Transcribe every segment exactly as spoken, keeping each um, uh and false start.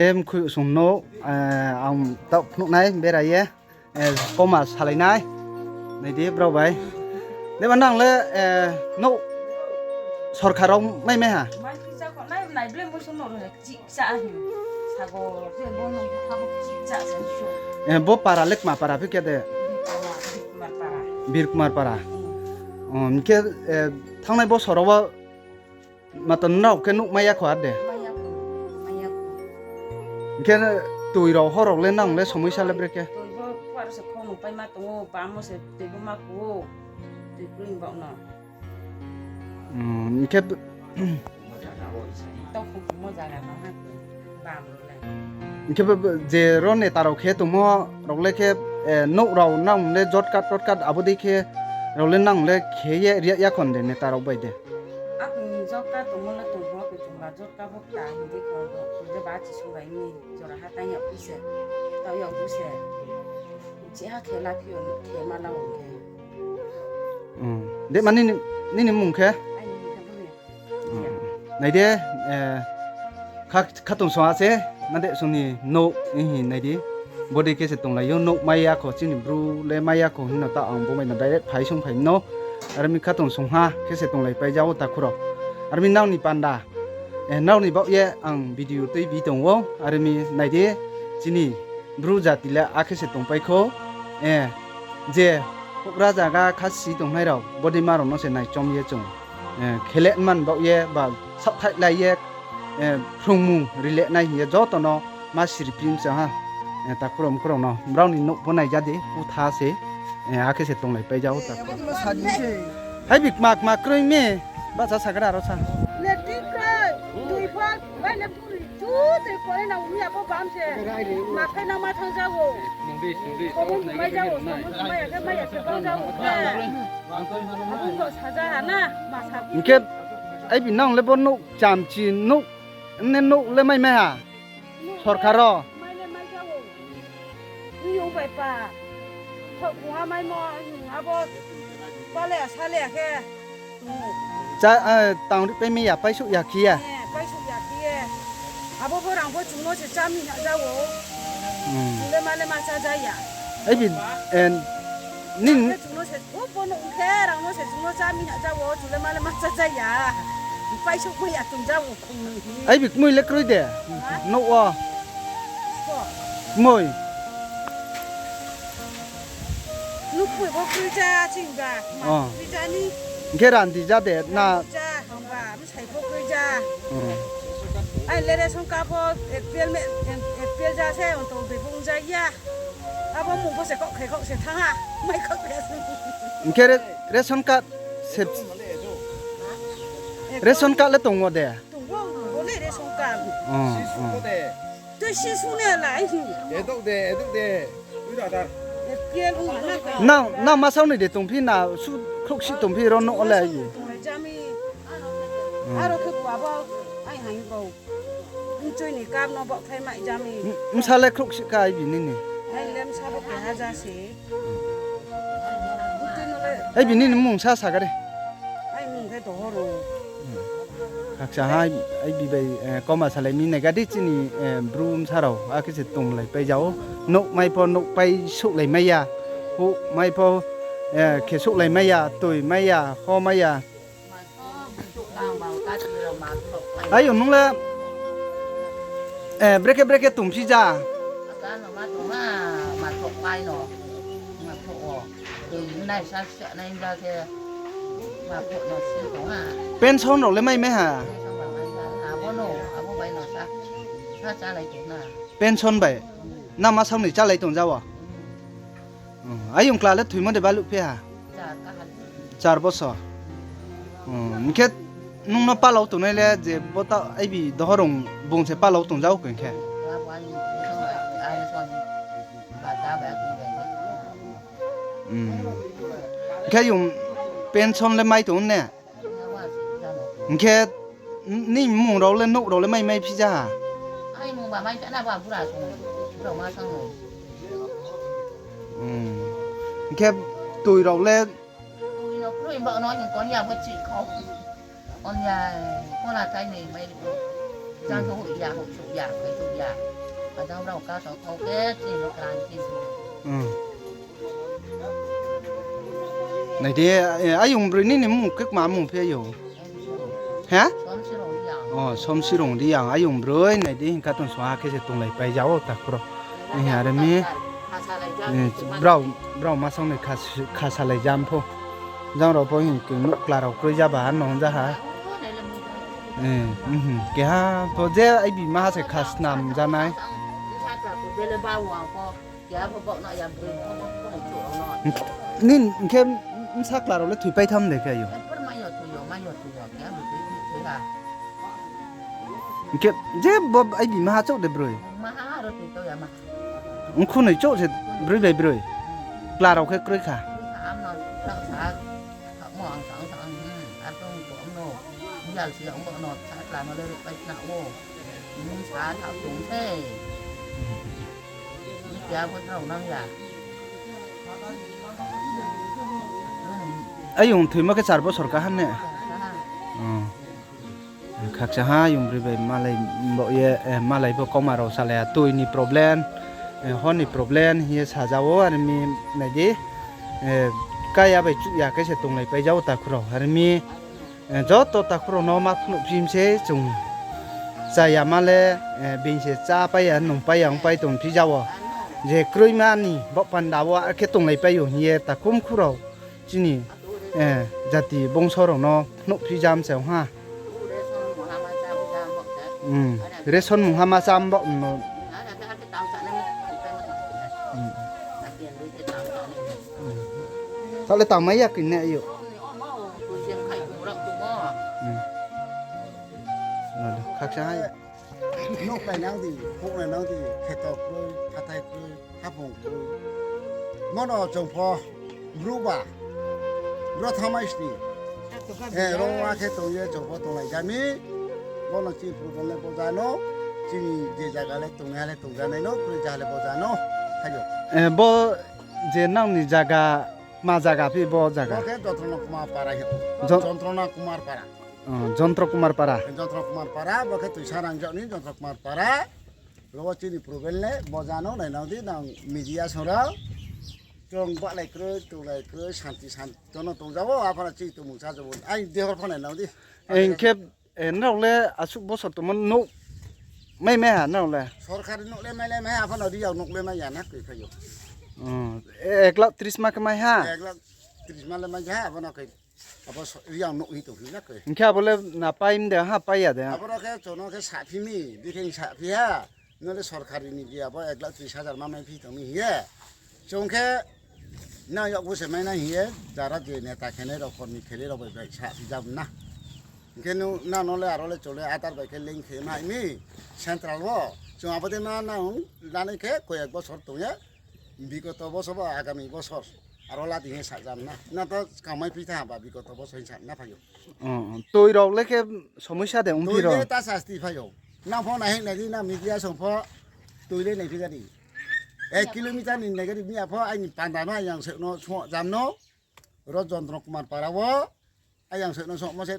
Em khui sung no, eh, ang taoh phnuh nai bera ye, eh, koma salai nai. Nai di brao bai. Deba nang le, eh, nouh sorkar rao mai mai ha? Mai phi ja kho nai, nai ble mo sung no le chih cha hi. Sago je bo no ha bo chih cha se su. Eh, bo para le kma para phi khe de? Bir Kumar para, Bir Kumar para. Bir Kumar para. Hmm. Oh, hing khe, eh, thanngnai bosor wo Mata nrao khe nouh mai ya kho ar de? Mai ya kho, mai ya kho. Hing khe toi rao, hor rao le nang le somoisa le brekhe? Toi bo kuar se khong no paima tong ou, bamo se toi bo ma kho ou, toi kroi bak no. Hmm, hing khe Tau khong tongmo zaga no ha khe, bam rao le. Hing khe bo, bo, je ro neta rao khe tongmo rao le khe, eh, nouh rao nang le jotkat totkat abo dei khe rao le nang le khe ye ri ya khon de neta rao bai de? Akhe jotkat tongmo le tong pho, akhe chung ba jotkat bo kta hing di kho, je ba chi sung bai mi jora ha tang yag phi se, tau yag phi se. Chi ha khe la phi yo, khe ma la wo khe. Hmm. De ma nini, nini mung khe? Aini mung khe bo ni. Hmm. Nai de, eh, kha-, khatungsung ha se, ma de sung ni nouh, eh, nai di. Bo dei khe se tonglai ou, nouh mai ya kho, chini bru le mai ya kho, hing no ta ang bo mai no direct phai sung phai no. Are mi khatungsung ha khe se tonglai pai ja ou takhu rao. Are mi nrao ni panda, eh, nrao ni baoh ye ang video tui bi tong ou, are mi nai di, chini bru jati le akhe se tongpai kho, eh, je houhgra zaga khasi tongnai rao, bodei ma rao no se naichom ye chung, eh, khe le man baoh ye ba saohthaih lai ye, eh, phrungmung ri le nai hing ye joto no ma siri phi msa ha, eh, takhu rao mkhu rao no. Brao ni nouh pho nai ja di, kutha se, eh, akhe se tonglai pai ja ou takhu. Hai bi kma kma kroi mi, bahcha sagra aro sa. Latri kroi, tui pho, bai le puri, chu tui pore na umi abo bam se. Ma phai na ma thang ja ou. Khobor mai ja ou, khobor mai ya khe, mai ya khe bang ja ou. Abo no saja ha na, ma sa. Hing khe, ai bi nang le bo nouh chamchi nouh, ne nouh le mai mai ha? Sorkar rao. Mai le mai ja ou. Ni yong bai pa. Kho kuha maimo, abo pa le sa le khe. Cha, eh, tang ri pai mi ya, paisouh ya khe ye. Eh, paisouh ya khe ye. Abo pho rang pho chung no se chá mi hna ja ou. Hmm. Chung le ma le ma chá ja ya. Ai bi, eh, nin- Rang pho chung no se, o bo no ong khe, rang no se chung no chá mi hna ja ou, chung le ma le ma chá ja ya. Paisouh mai ya tong ja ou. Ai bi kmoi le kroi de? Ha? Nouh wo. Ko. Kmoi. Nouh kmoi bo kroi ja ching ba. Ma kroi ja ni. Hing khe randi ja de na? Randi ja, hamba, bsai bo kroi ja. Hmm. Ai le ration card bo, APL me, APL ja se, ong tong de bung ja ya. Abo mung bo se kok khe kok se thanng ha. Mai kok khe se. Hing khe re-, ration card se. Ration card le tong ou de? Tong ou, bo le ration card. Oh, oh. Tui si su ne la, ai si. Edok de, edok de. Tui da da. APL ong na. Nang, nang ma sao ni de tongphi na, su khrouhsi tongphi ro no le ai. Tong le jami. Hmm. Aro khe bua bo, ai hai bo. Mchoi ni cup no baohthai mai jami. M-, msa le khrouhsi ka ai bini ni. Ai le msa bo keha ja se. Mchoi no le. Ai bini ni mung sa sa gari. Ai mung khe Dohorong. Khakcha ha, ai bi bai, eh, koma salai mi nai gadi chini, eh, bru msa rao, akhe se tonglai pai ja ou. Nouh mai pho, nouh pai souhlai mai ya. Houh mai pho, eh, khe souhlai mai ya, toi mai ya, ho mai ya. Ayo, nung le, eh, brekhe brekhe tongphi ja? Aka no ma tong ha, ma thok pai no. Ma thok wo. Tui nai sa sa nai ja khe. Ma thok no si tong ha. Pension rao le mai mai ha? Pension bai mai ja. Abo no, abo bai no sa. Sa chálai tong na. Pension bai? Hmm. Nang ma sao ni chálai tong ja wo? Hmm. Hmm, ayong kla le thoimo de baluh phi ha? Char kaham. Char bosor. Hmm, hing khe nung no palao tongnai le je bo ta ai bi Dohorong bung se palao tong ja ou khe hing khe? Ba, ba, ani, ani son, ba, ta, ba, ku, ba, ba. Hmm. Hing khe ayong pension le mai tong ne? Hing khe ni mung rao le nouh rao le mai mai phi ja ha? Ai mung ba mai phi na ba bura song, bura ma sang no. Hmm. Hing khe toi rao le? Toi no kroi ba no hing kon ya bo chi kho. Kon ya, kon la tai nei mai ko. Jang ko ya, ho chu ya, ko chu ya. Jang rao ka so kau khe chini kran chini. Hmm. Nai di, eh, ayong broi nini mung khe kma mung phi ayong? He? Somsirong Riang. Oh, Somsirong Riang. Ayong broi nai di, hingkha tong song ha khe se tonglai pai ja o takhu rao. Ni are mi. Kasa lai ja. Eh, brao, brao masang ni khas-, kasa lai ja pho. Jang rao pho hing khe nouh kla rao kroi ja ba, ano hing ja ha. Eh, mhm. Keha pho je ai bi ma ha se khasnam ja nai. Ni hing khe bsa kla rao le thoipai tham de khe yo. Hing khe je bo ai bi ma ha chouh de broi. Ongkhu noi chouh se broi bai broi. Kla rao khe kroi kha. Ayong thoimo khe char bosor kaha ne? Hmm. Khakcha ha ayong broi bai malai bo ye, eh, malai bo kauma rao salai ya, tui ni problem, eh, hor ni problem hing ye saja o, are mi nai di, eh, kaya bai chuh ya khe se tonglai pai ja o takhu rao, are mi, eh, joto takhu rao no ma phnuh phi mi se chung chaya ma le, eh, being se chá pai ya, nung pai ya, ong pai tong phi ja o. Je kroima ni baoh panda wo akhe tonglai pai ou hing ye takhu mkhu rao chini, eh, jati bongso rao no phnuh phi ja mi se ong ha. Hmm. Ration mungha ma chá baoh no. Taoh le tangmai ya khe ne yo. Khakcha ha. Nouh nainang di, houh nainang di, kheto kroi, hathái kroi, haphung kroi. Bono chung pho, bru ba, bro thanngmai sni. Eh, rongma khe tong ye chung pho tonglai ja mi. Bono chini problem le bo ja no, chini je zaga le tongnaiha le tongjanai no, kroi ja le bo ja no. Haiyo. Eh, bo je nang ni zaga, ma zaga phi bo zaga? Bo khe Jontrona Kumar Para he. Jon- Jontrona Kumar Para. Oh, Jontro Kumar Para. Jontro Kumar Para, bo khe Tuisarang jok ni Jontro Kumar Para. Ro wo chini problem le bo ja no nainang di, nang media song rao. Chung bahlai kroi, tonglai kroi, santi santi no tongja o, aphano chini tongmung cha ja o. Ai dehor pho nainang di. Hing khe, eh, nrao le asuh bosor tongmo nouh mai mai ha nrao le? Sorkari nouh le mai le mai ha, aphano Riang nouh le mai ya na koi phai ou. Hmm, ek lakh tris ma khe mai ha? Ek lakh tris ma le mai ha, aphano khe Abo so-, Riang nouh hing tong phi na khe. Hing khe abo le na pai mde ha, pai ya de ha? Abo rao khe chung no khe saphi mi, bikhe saphi ha. No le sorkari ni je abo ek lakh tris hajar ma mai phi tong mi hing ye. Chung khe nang yag bo se mai nai hing ye, jara je neta khenai rao, kormi khenai rao bai bai saphi jam na. Hing khe nu, nang no le aro le chung le Aadhaar bai khe link khe mai mi, central wo. Chung abo de ma nang lanai khe koyek bosor tong ye. Bigoto bosor bo agami bosor aro la di hing ye sajam na. Na to kamai phi tha ba bigoto bosor hing sa na phai ou. Oh, oh. Tui rao le khe somosya de ongphi rao? Tui le ta sasti phai ou. Nang pho nai hing nai di na media song pho tui le nai phi gari. Ek kilometer ni nai gari mi apho aini panda no ayang se no so jam no. Ro Jontro Kumar Para wo. Ayang se no songmo se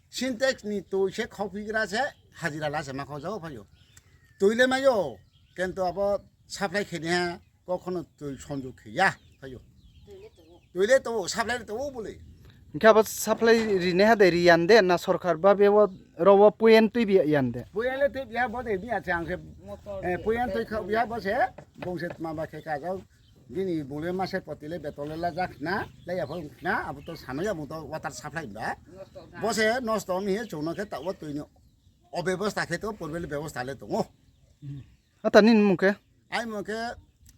Sintex ni tui se khau phi gra se hajira la se ma khau jao phai ou. Tui le mai ou, kintu abo supply khe ni ha, kokhono tui sonjog khe ya phai ou. Tui le tong ou, supply le tong ou bole. Hing khe abo supply ri nai ha de ri ya de, na sorkar babe wo, ro wo puyen tui bi ya de? Puyen le tui bi ya bo de, bi ya se ang se, eh, puyen tui khau bi ya bo se, bung se tma ba khe ka jao. Bini bung le mase poti le beton le la jak na, le ya pho na, abo to sanai ya bung to water supply ba. Bo se nosto mi he chung no khe taoh wo tui ni obebosta khe to purbe le bebosta le tong ou. Ata nini mung khe? Ai mung khe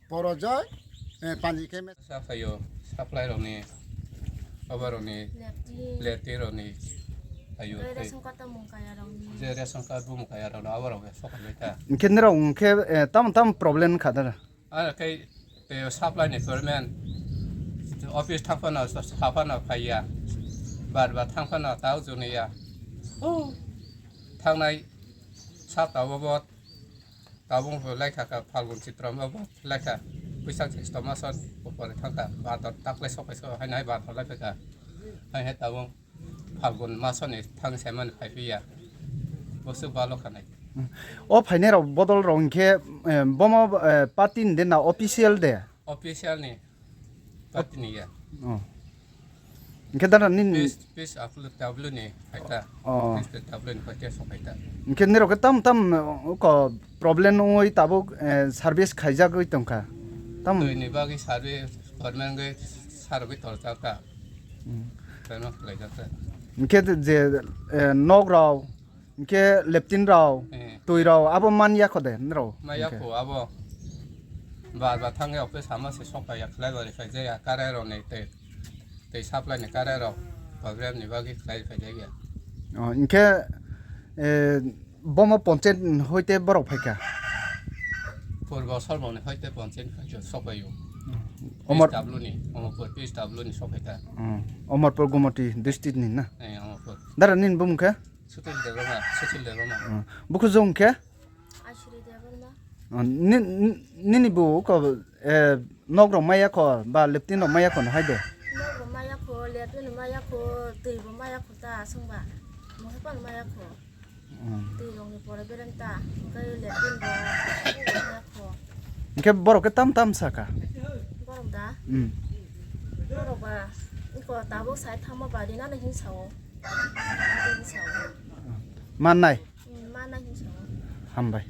Porojoy, eh, Panji khe me. Sa phai ou, supply rao ni, abo rao ni, Latrine. Latrine rao ni, phai ou, Ore tei. Ration card to mung kaya rao ni. Je ration card bo mung kaya rao no, abo rao khe soka bai ta. Hing khe nrao hing khe, eh, tamo tamo problem kha da? Aro khe, eh, supply ni problem. Office thang phano, sa phano phai ya. Bar bar thang phano tao juni ya. Oh, thangnai sapta wo bo tabung laikha kha Phalgun Chitra ma bo laikha. Puisang Jyeshtha maso ni upore thang kha. Ba to taklai sopai so hai nai ba to lai phai kha. Hai hai tabung Phalgun maso ni thang se mani phai phi ya. Bo se balo kha nai. O phainai rao bodol rao hing khe, eh, bomo, eh, party ni de na official de? Official ni. Party ni ya. Oh. Hing khe dara nini peace, peace aplu tablu ni phaita. Oh. Peace tablu ni phaita song phaita. Hing khe nirao khe tam tam, eh, ko problem ongwi tabuk, eh, service khaijagwi tongkha. Tam. Twi ni bagwi service government gwi sarogwi torjak kha. Hmm. Tamo khlai jak kha. Hing khe je, eh, nok rao, hing khe latrine rao, eh, twi rao, abo man ya kho de nrao? Man ya kho abo. Bar bar thang ya office sama se sokphai ya, khlai bari phai jaya, karai rao ni tei, tei supply ni karai rao, program ni bagwi khlai phai jaya. Oh, hing khe, eh, bomo ponchayat hoite borok phai kha? Purbo Sorbong ni hoite ponchayat phai kha, sokphai o. Omor- P S W ni, Omorpur P S W ni sokphai kha. Hmm. Omorpur Gomati district ni na? Eh, Omorpur. Dara nini bumung khe? Sutil Debbarma, Sutil Debbarma. Hmm. Bukhujung khe? Asri Debbarma. Hmm, ni-, ni-, nini bu ko, eh, nok rao maya kho, ba latrine rao maya kho no hai de? Nok rao maya kho, latrine rao maya kho, twi bo maya kho ta, songba. Mohe pan maya kho. Hmm. Twi rao ni pore bereng ta, hingkhe latrine bo maya kho. Hingkhe borok khe tam tam sa kha? Borok da? Hmm. Borok ba, iko tabuk sai thangma ba rinani hing sa o. Hing sa o. Mannai? Hmm, mannai hing sa o. Hambai.